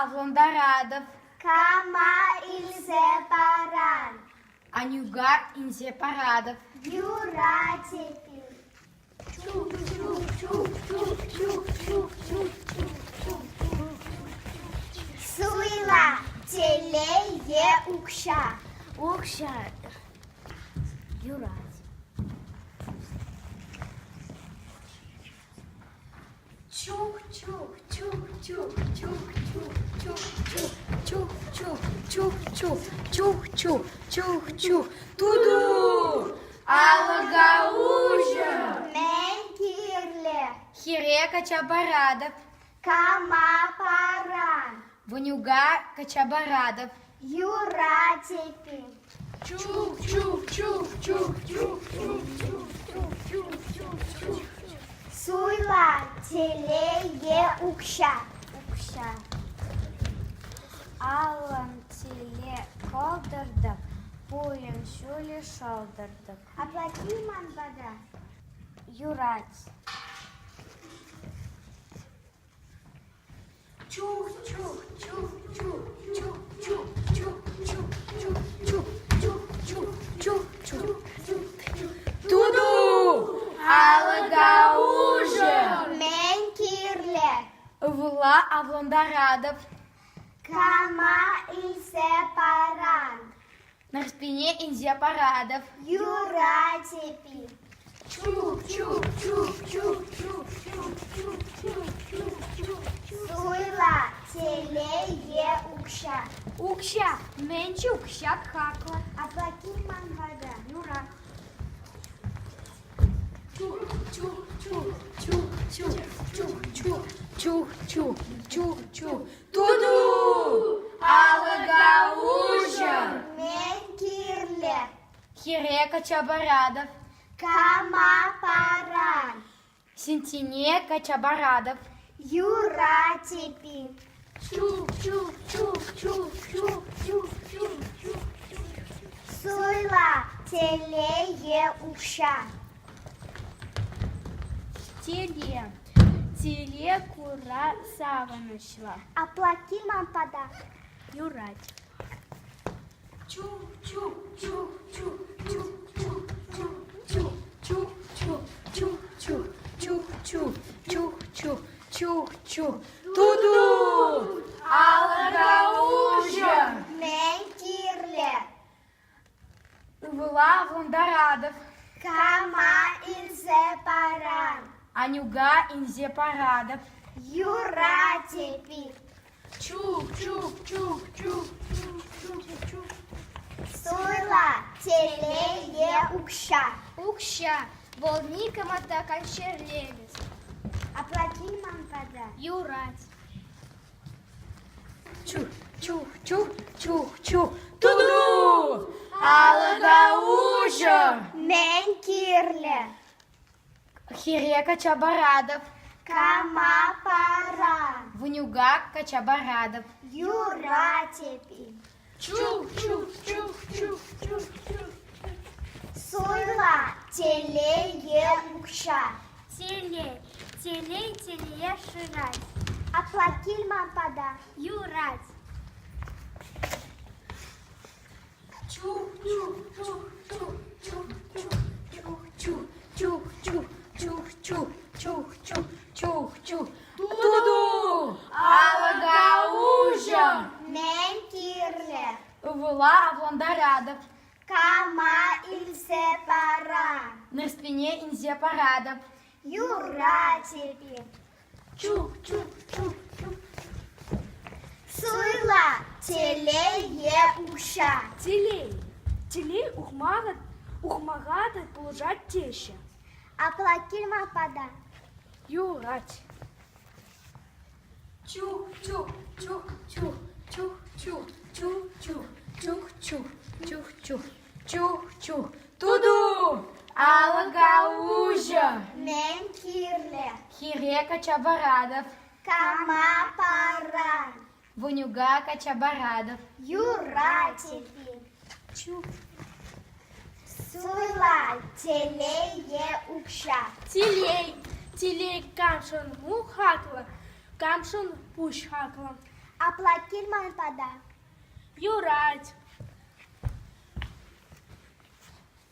авлантаратӑп. Кама илсе паран? Анюка илсе паратӑп. Юрать эппин. Суйла телей е укҫа. Укҫа юрать. Чух, чух, чух, чух, чух, чух, чух, чух, чух, чух, чух, чух, чух, чух, чух, чух, ту-ду! Алӑка уҫӑ! Мӗн кирлӗ? Хире кача паратӑп. Кама паран? Ванюка кача паратӑп. Юрать эппин. Чух, чух, чух, чух, чух, чух, чух, чух, чух, чух, чух. Суйла телей е укҫа. Укҫа. Аллӑм тиле кӑлтӑртӑк, пуйӑн ҫулӗ шӑлтӑртӑк. Оплати ман пата. Юрать. Чух, чух, чух, чух, чух, чух, чух, чух, чух, чух, чух, чух, чух, чух, чух, чух. Ту-ду! Алӑка уҫӑ! Мӗн кирлӗ? Ывӑла авлантаратӑп. Кама илсе паран? Нарспине илсе паратӑп. Юрать эппин. Чух, чух, чух, чух, чух, чух, чух, чух, чух, чух, чух. Суйла телей е укҫа. Укҫа. Мӗн чух ҫак хаклӑ. Оплати ман пата. Юрать. Чух, чух, чух, чух, чух, чух, чух, чух, чух, чух, чух. Ту-ду! Алӑка уҫӑ! Мӗн кирлӗ? Хире кача паратӑп. Кама паран? Сентине кача паратӑп. Юрать эппин. Чух, чух, чух, чух, чух, чух, чух, чух, чух. Суйла телей е укҫа. Теле. Теле кура савӑнӑҫлӑ. Оплати ман пата. Юрать. Чух, чух, чух, чух, чух, чух, чух, чух, чух, чух, чух, чух, чух, чух, чух, чух, чух, чух. Ту-ду! Алӑка уҫӑ! Мӗн кирлӗ? Ывӑла авлантаратӑп. Кама илсе паран? Анюка илсе паратӑп. Юрать эппин. Чух, чух, чух, чух, чух, чух, чух. Суйла телей е укҫа. Укҫа. Вӑл никама та каншерлемест. Оплати ман пата. Юрать. Чух, чух, чух, чух, чух. Ту-ду! Алӑка уҫӑ! Мӗн кирлӗ? Хире кача паратӑп. Кама паран? Ванюка кача паратӑп. Юрать эппин. Чух, чух, чух, чух, чух, чух. Суйла телей е укҫа. Телей. Телей телее шырать. Оплати ман пата. Юрать. Чух, чух, чух, чух, чух, чух, чух, чух, чух, чух, чух, чух, чух, чух, чух, чух. Ту-ду! Алӑка уҫӑ! Мӗн кирлӗ? Ывӑла авлантаратӑп. Кама илсе паран? Нарспине илсе паратӑп. Юрать эппин. Чух, чух, чух, чух. Суйла телей е укҫа. Телей. Телей ухмаха та пулӑшать теҫҫӗ. Оплати ман пата. Юрать. Чух, чух, чух, чух, чух, чух, чух, чух, чух, чух, чух, чух, чух, чух. Ту-ду! Алӑка уҫӑ! Мӗн кирлӗ? Хире кача паратӑп. Кама паран? Ванюка кача паратӑп. Юрать эппин. Чух. Суйла телей е укҫа. Телей. Телей камшӑн мул хаклӑ, камшӑн пуҫ хаклӑ. Апла кил ман пата. Юрать.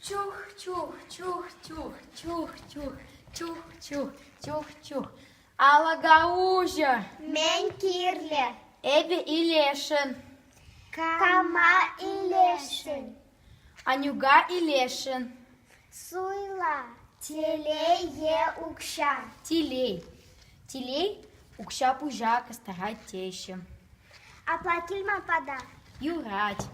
Чух, чух, чух, чух, чух, чух, чух, чух, чух, чух. Алӑка уҫӑ. Мӗн кирлӗ? Эпӗ илесшӗн. Кама илесшӗн? Анюка илесшӗн. Суйла. Телей е укҫа? Телей. Телей укҫа пуҫа кастарать теҫҫӗ. Апла кил ман пата. Юрать.